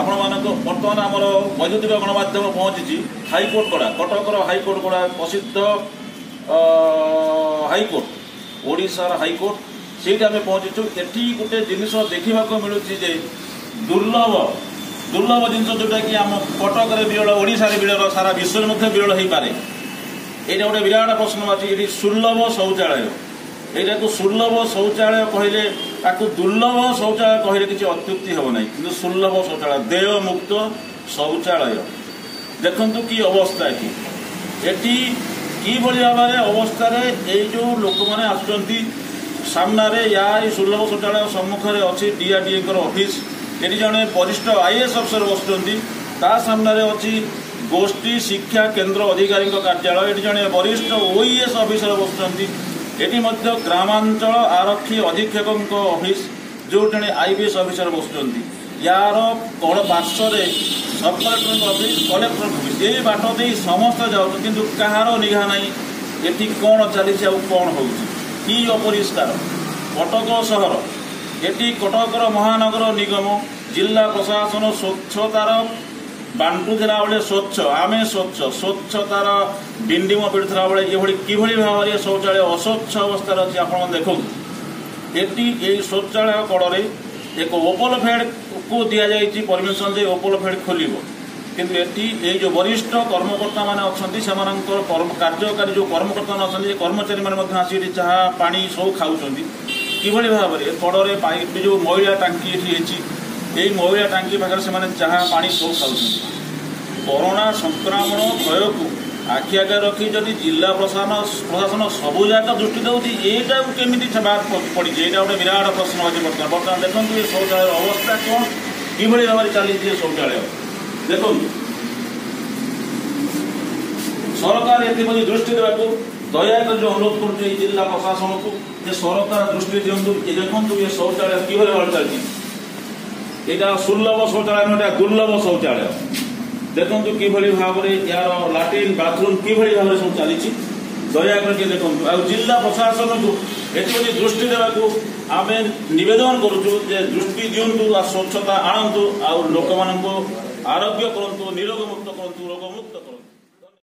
ଆପଣମାନଙ୍କ ବର୍ତ୍ତମାନ ଆମର ବୈଦ୍ୟୁତିକ ଗଣମାଧ୍ୟମ ପହଞ୍ଚିଛି ହାଇକୋର୍ଟ କଡ଼ା, କଟକର ହାଇକୋର୍ଟ କଡ଼ା, ପ୍ରସିଦ୍ଧ ହାଇକୋର୍ଟ, ଓଡ଼ିଶାର ହାଇକୋର୍ଟ, ସେଇଠି ଆମେ ପହଞ୍ଚିଛୁ। ଏଠି ଗୋଟେ ଜିନିଷ ଦେଖିବାକୁ ମିଳୁଛି ଯେ ଦୁର୍ଲଭ ଜିନିଷ, ଯେଉଁଟାକି ଆମ କଟକରେ ବିରଳ, ଓଡ଼ିଶାରେ ବିରଳ, ସାରା ବିଶ୍ୱରେ ମଧ୍ୟ ବିରଳ ହେଇପାରେ। ଏଇଟା ଗୋଟେ ବିରାଟ ପ୍ରଶ୍ନ ଅଛି। ଏଠି ସୁଲଭ ଶୌଚାଳୟ, ଏଇଟାକୁ ସୁଲଭ ଶୌଚାଳୟ କହିଲେ, ତାକୁ ଦୁର୍ଲଭ ଶୌଚାଳୟ କହିଲେ କିଛି ଅତ୍ୟୁକ୍ତି ହେବ ନାହିଁ, କିନ୍ତୁ ସୁଲଭ ଶୌଚାଳୟ, ଦେୟମୁକ୍ତ ଶୌଚାଳୟ। ଦେଖନ୍ତୁ କି ଅବସ୍ଥା ଏଠି, ଏଠି କିଭଳି ଭାବରେ ଅବସ୍ଥାରେ ଏଇ ଯୋଉ ଲୋକମାନେ ଆସୁଛନ୍ତି। ସାମ୍ନାରେ ୟା ଏଇ ସୁଲଭ ଶୌଚାଳୟ ସମ୍ମୁଖରେ ଅଛି ଡିଆରଡିଏଙ୍କର ଅଫିସ। ଏଠି ଜଣେ ବରିଷ୍ଠ ଆଇଏଏସ୍ ଅଫିସର ବସୁଛନ୍ତି। ତା ସାମ୍ନାରେ ଅଛି ଗୋଷ୍ଠୀ ଶିକ୍ଷା କେନ୍ଦ୍ର ଅଧିକାରୀଙ୍କ କାର୍ଯ୍ୟାଳୟ। ଏଠି ଜଣେ ବରିଷ୍ଠ ଓଇଏସ୍ ଅଫିସର ବସୁଛନ୍ତି। ଏଠି ମଧ୍ୟ ଗ୍ରାମାଞ୍ଚଳ ଆରକ୍ଷୀ ଅଧୀକ୍ଷକଙ୍କ ଅଫିସ, ଯୋଉ ଜଣେ ଆଇପିଏସ୍ ଅଫିସର ବସୁଛନ୍ତି। ୟାର କଡ଼ ପାର୍ଶ୍ୱରେ ସବ୍ କଲେକ୍ଟରଙ୍କ ଅଫିସ, କଲେକ୍ଟରଙ୍କ ଅଫିସ। ଏଇ ବାଟ ଦେଇ ସମସ୍ତେ ଯାଉଛନ୍ତି, କିନ୍ତୁ କାହାର ନିଘା ନାହିଁ ଏଠି କ'ଣ ଚାଲିଛି ଆଉ କ'ଣ ହେଉଛି, କି ଅପରିଷ୍କାର କଟକ ସହର। ଏଠି କଟକର ମହାନଗର ନିଗମ, ଜିଲ୍ଲା ପ୍ରଶାସନ ସ୍ୱଚ୍ଛତାର ବାଣ୍ଟୁଥିଲା ବେଳେ ସ୍ୱଚ୍ଛ, ଆମେ ସ୍ୱଚ୍ଛ, ସ୍ୱଚ୍ଛତାର ଡିଣ୍ଡିମ ପିଟୁଥିଲା ବେଳେ ଏଭଳି କିଭଳି ଭାବରେ ଶୌଚାଳୟ ଅସ୍ୱଚ୍ଛ ଅବସ୍ଥାରେ ଅଛି ଆପଣ ଦେଖନ୍ତୁ। ଏଠି ଏଇ ଶୌଚାଳୟ କଡ଼ରେ ଏକ ଓପଲଫେଡ୍ କୁ ଦିଆଯାଇଛି ପରମିଶନ ଯେ ଓପଲଫେଡ୍ ଖୋଲିବ, କିନ୍ତୁ ଏଠି ଏଇ ଯୋଉ ବରିଷ୍ଠ କର୍ମକର୍ତ୍ତା ମାନେ ଅଛନ୍ତି, ସେମାନଙ୍କର କାର୍ଯ୍ୟକାରୀ ଯୋଉ କର୍ମକର୍ତ୍ତା ମାନେ ଅଛନ୍ତି, ଏ କର୍ମଚାରୀ ମାନେ ମଧ୍ୟ ଆସି ଏଠି ଚାହା ପାଣି ସବୁ ଖାଉଛନ୍ତି। କିଭଳି ଭାବରେ କଡ଼ରେ ପାଇପ୍, ଯୋଉ ମଇଳା ଟାଙ୍କି ଏଠି ହେଇଛି, ଏଇ ମଇଳା ଟାଙ୍କି ପାଖରେ ସେମାନେ ଚାହା ପାଣି ସବୁ ଖାଉଛନ୍ତି। କରୋନା ସଂକ୍ରମଣ ଭୟକୁ ଆଖି ଆଗରେ ରଖି ଯଦି ଜିଲ୍ଲା ପ୍ରଶାସନ ସବୁ ଯାକ ଦୃଷ୍ଟି ଦେଉଛି, ଏଇଟାକୁ କେମିତି ବାଦ ପଡ଼ିଛି, ଏଇଟା ଗୋଟେ ବିରାଟ ପ୍ରଶ୍ନ ଅଛି ବର୍ତ୍ତମାନ। ବର୍ତ୍ତମାନ ଦେଖନ୍ତୁ ଏ ଶୌଚାଳୟର ଅବସ୍ଥା କ'ଣ, କିଭଳି ଭାବରେ ଚାଲିଛି ଏ ଶୌଚାଳୟ ଦେଖନ୍ତୁ। ସରକାର ଏଥିପ୍ରତି ଦୃଷ୍ଟି ଦେବାକୁ ଦୟାକରି ଯୋଉ ଅନୁରୋଧ କରୁଛୁ ଏଇ ଜିଲ୍ଲା ପ୍ରଶାସନକୁ ଯେ ସରକାର ଦୃଷ୍ଟି ଦିଅନ୍ତୁ। ଏ ଦେଖନ୍ତୁ ଏ ଶୌଚାଳୟ କିଭଳି ଭାବରେ ଚାଲିଛି। ଏଇଟା ସୁଲଭ ଶୌଚାଳୟ ନୁହେଁ, ଏଇଟା ଦୁର୍ଲଭ ଶୌଚାଳୟ। ଦେଖନ୍ତୁ କିଭଳି ଭାବରେ ଏହାର ଲାଟ୍ରିନ୍ ବାଥରୁମ୍ କିଭଳି ଭାବରେ ସବୁ ଚାଲିଛି, ଦୟାକରି ଟିକେ ଦେଖନ୍ତୁ। ଆଉ ଜିଲ୍ଲା ପ୍ରଶାସନକୁ ଏଥିପ୍ରତି ଦୃଷ୍ଟି ଦେବାକୁ ଆମେ ନିବେଦନ କରୁଛୁ ଯେ ଦୃଷ୍ଟି ଦିଅନ୍ତୁ ଆଉ ସ୍ୱଚ୍ଛତା ଆଣନ୍ତୁ ଆଉ ଲୋକମାନଙ୍କୁ ଆରୋଗ୍ୟ କରନ୍ତୁ, ନିରୋଗ ମୁକ୍ତ କରନ୍ତୁ, ରୋଗମୁକ୍ତ କରନ୍ତୁ।